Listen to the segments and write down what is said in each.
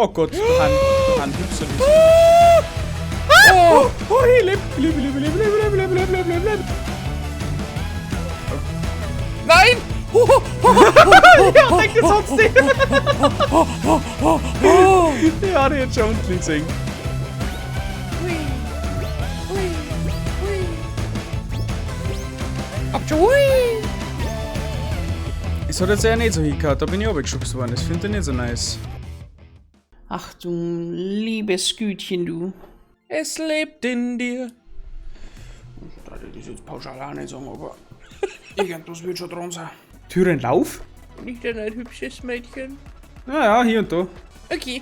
Oh Gott, du Han hübscher nicht. Oh, oh, ich lebe, lebe, lebe, lebe, lebe, lebe, lebe, lebe, lebe, lebe. Nein! Ja, denk jetzt hat's dich. Ja, die jetzt schon unten gesehen. Hui. Es hat jetzt eher nicht so hingehört, da bin ich runtergeschubst worden. Das finde ich nicht so nice. Ach du liebes Gütchen, du. Es lebt in dir. Da ich das jetzt pauschal auch nicht sagen, aber irgendwas wird schon dran sein. Türenlauf? Bin ich denn ein hübsches Mädchen? Ja, ja, hier und da. Okay.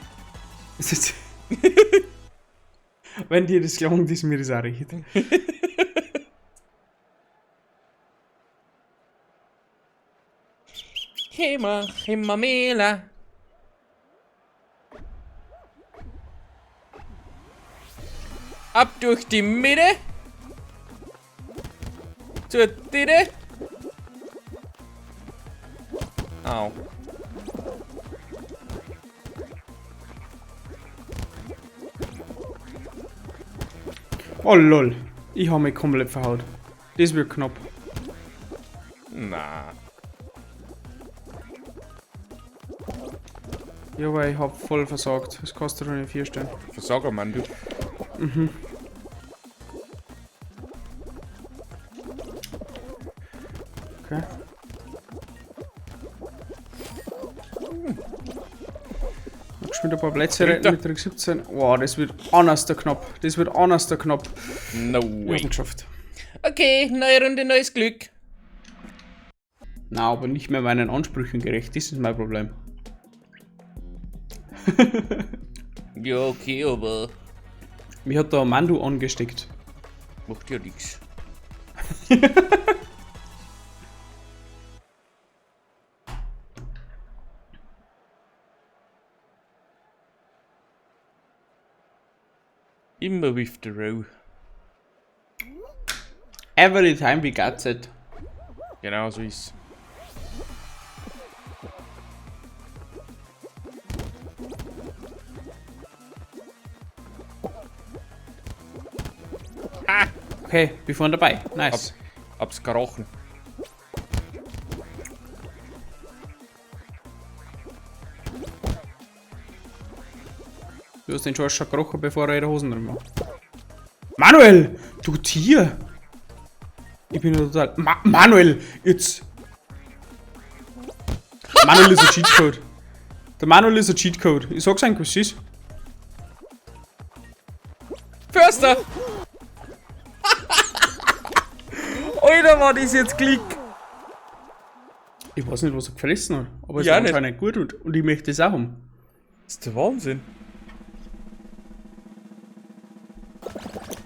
Es ist Wenn dir das gelangt, ist mir das auch recht. Hema, Hemamela. Ab durch die Mitte. Zur Titte. Au. Oh lol. Ich hab mich komplett verhaut. Das wird knapp. Na. Ja, aber ich hab voll versagt. Das kostet schon 4 Sterne. Versager, Mann, du. Mhm. Okay. Noch ein paar Plätze retten mit Trick 17. Wow, das wird anders der knapp. Das wird anders der knapp. No Ich hab's way. nicht geschafft. Okay, neue Runde, neues Glück. Na, aber nicht mehr meinen Ansprüchen gerecht. Das ist mein Problem. Ja, okay, aber Mich hat da Mandu angesteckt. macht ja nix. Immer with the row. Every time we got it. Genau so ist. Ah! Okay, wir fahren dabei. Nice. Hab's gerochen. Du hast den Schorsch schon gerochen, bevor er ihre Hosen drin war. Manuel! Du Tier! Ich bin ja total. Manuel! Jetzt! Manuel ist ein Cheatcode. Der Manuel ist ein Cheatcode. Ich sag's eigentlich, was ist. Förster! Alter, war das jetzt Klick! Ich weiß nicht, was er gefressen hat, aber es Ja, war nicht. anscheinend gut und ich möchte es auch haben. Das ist der Wahnsinn.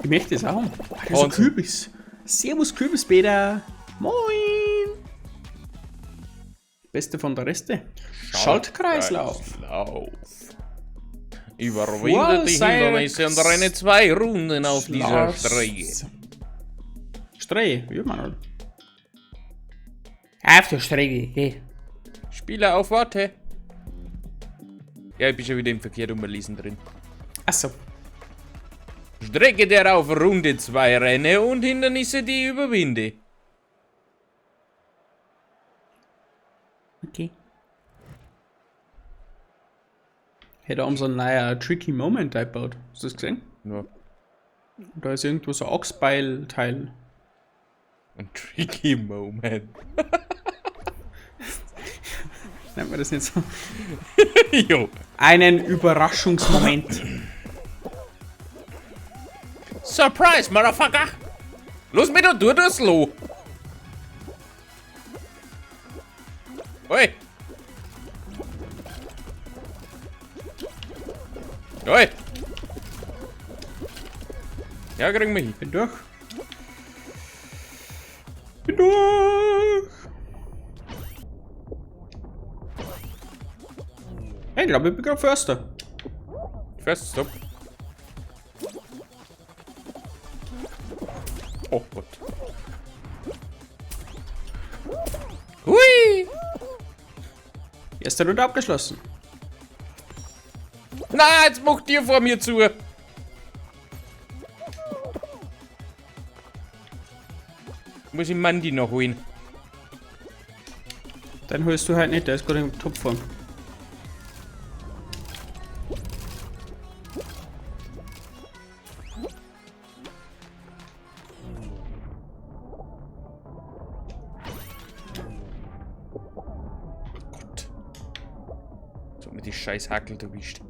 Ich möchte es auch haben. Oh, das ist ein Wahnsinn. Kürbis. Servus Kürbis, Peter. Moin. Beste von der Reste. Schaltkreislauf. Schaltkreislauf. Überwinde die Vorseiks- Hindernisse und renne 2 Runden auf dieser Strecke. Strecke, ja, Manuel. Auf der Strecke, geh. Spieler auf Warte. Ja, ich bin schon wieder im Verkehr umlesen drin. Achso. Strecke der auf Runde 2 renne und Hindernisse, die überwinde. Okay. Hey, da haben sie einen neuen Tricky Moment eingebaut. Hast du das gesehen? Ja. Da ist irgendwo so ein Ochsbeil-Teil. Ein Tricky Moment. Nennt man das nicht so? Jo. Einen Überraschungsmoment. Surprise, Motherfucker! Los mit und tu das lo! Oi! Oi! Ja, kriegen wir hin. Bin durch. Bin durch. Hey, ich glaube, ich bin gerade Förster. First Stop. Oh Gott. Hui! Erste Runde abgeschlossen. Na, jetzt mach dir vor mir zu. Muss ich Mandy noch holen. Den holst du halt nicht, der ist gerade in Topform. Gott. So hat mir die scheiß Hackel erwischt.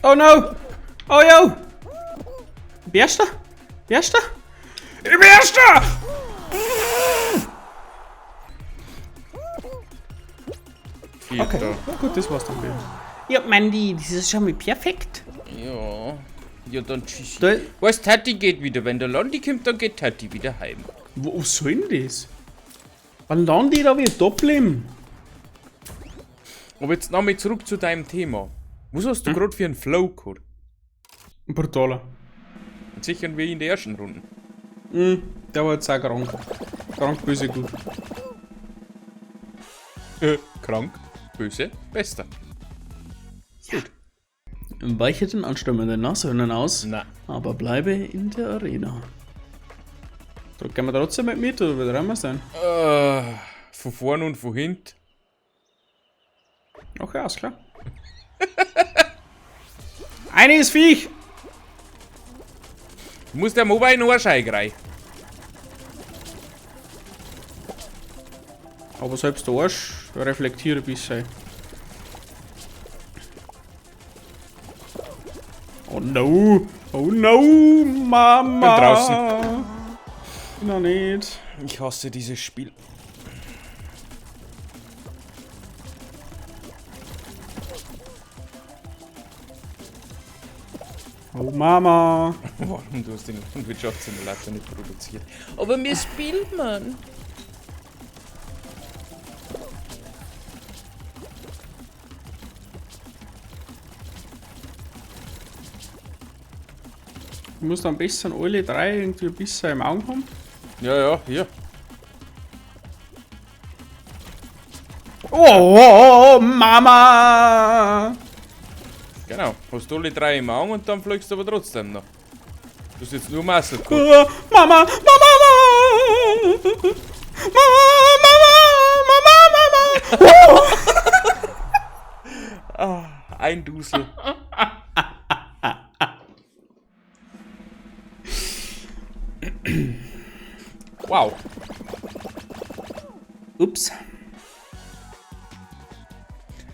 Oh no! Oh yo! Erster? Erster? Ich bin Erster! Vierter. Okay, na gut, das war's dann wieder. Ja, Mandy, das ist schon mal perfekt. Ja. Ja, dann tschüss. Da, Weißt, Tati geht wieder. Wenn der Landi kommt, dann geht Tati wieder heim. wo soll denn das? Wann landen die da wieder da bleiben? Aber jetzt nochmal zurück zu deinem Thema. Was hast du gerade für einen Flow gehabt? Brutaler. Sicher wie in der ersten Runde. Mhm, der war jetzt auch krank. Krank, böse, gut. Krank, böse, bester. Weiche den anstürmenden Nashörnern aus, Na. aber bleibe in der Arena. So, gehen wir trotzdem mit, oder wie rennen wir denn? Von vorn und von hinten. Okay, alles klar. Eine ist Viech! Muss der Mobile nur rein. Aber selbst der Arsch reflektiert ein bisschen. Oh no! Oh no, Mama! Bin draußen. Noch nicht. Ich hasse dieses Spiel. Oh Mama! Warum du hast den Landwirtschaftssimulator nicht produziert? Aber mir spielt man. Du musst am besten alle drei irgendwie ein bisschen im Auge haben. Ja, ja, hier. Oh, oh, oh, Mama! Genau. Hast du alle drei im Auge und dann fliegst du aber trotzdem noch. Du hast jetzt nur Muscle gehabt. Oh, Mama, Mama, Mama! Mama, Mama, Mama, Mama! Ah, ein Dusel. Wow. Ups.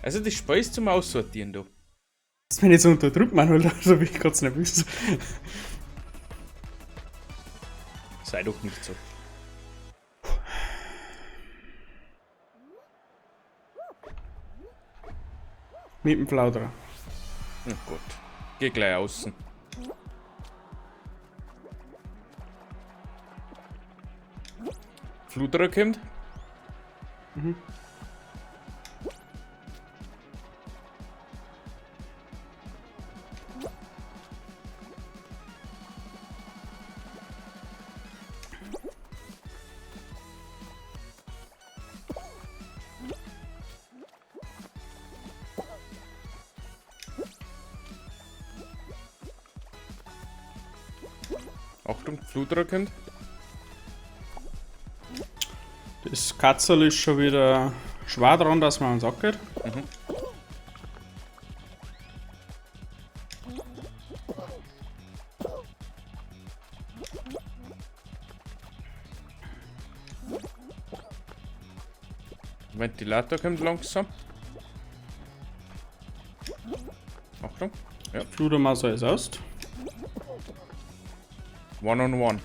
Also das Spiel ist zum Aussortieren, du. Das bin ich so unter Druck, Manuel, da bin ich ganz nervös. Sei doch nicht so. Mit dem Plauderer. Oh Gott. Geh gleich außen. Fluterer kommt. Mhm. Achtung, Fluterer kommt. Das Katzel ist schon wieder schwer dran, dass man ans Sack geht. Mhm. Ventilator kommt langsam. Achtung. Ja. Fludermasse ist aus. One on one.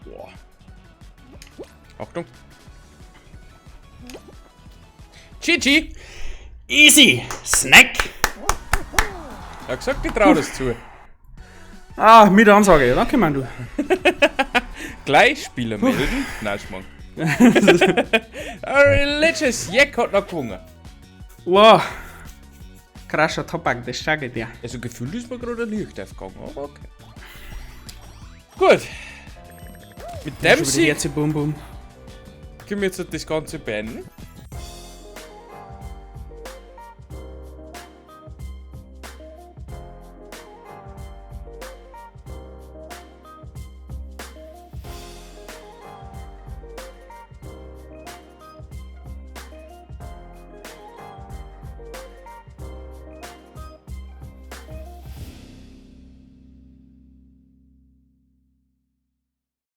Boah. Achtung. Chichi! Easy! Snack! Er hat gesagt, ich trau das zu. Ah, mit Ansage. Danke, Mann, du. Gleich Spieler melden. Nein, Schmarrn. Religious Jack hat noch gewonnen. Wow. Krascher Tabak, das sag ich dir. Also gefühlt ist mir gerade ein Licht aufgegangen, aber okay. Gut. Mit dem Schon wieder Sieg Herze, bum bum. Können wir jetzt das Ganze beenden.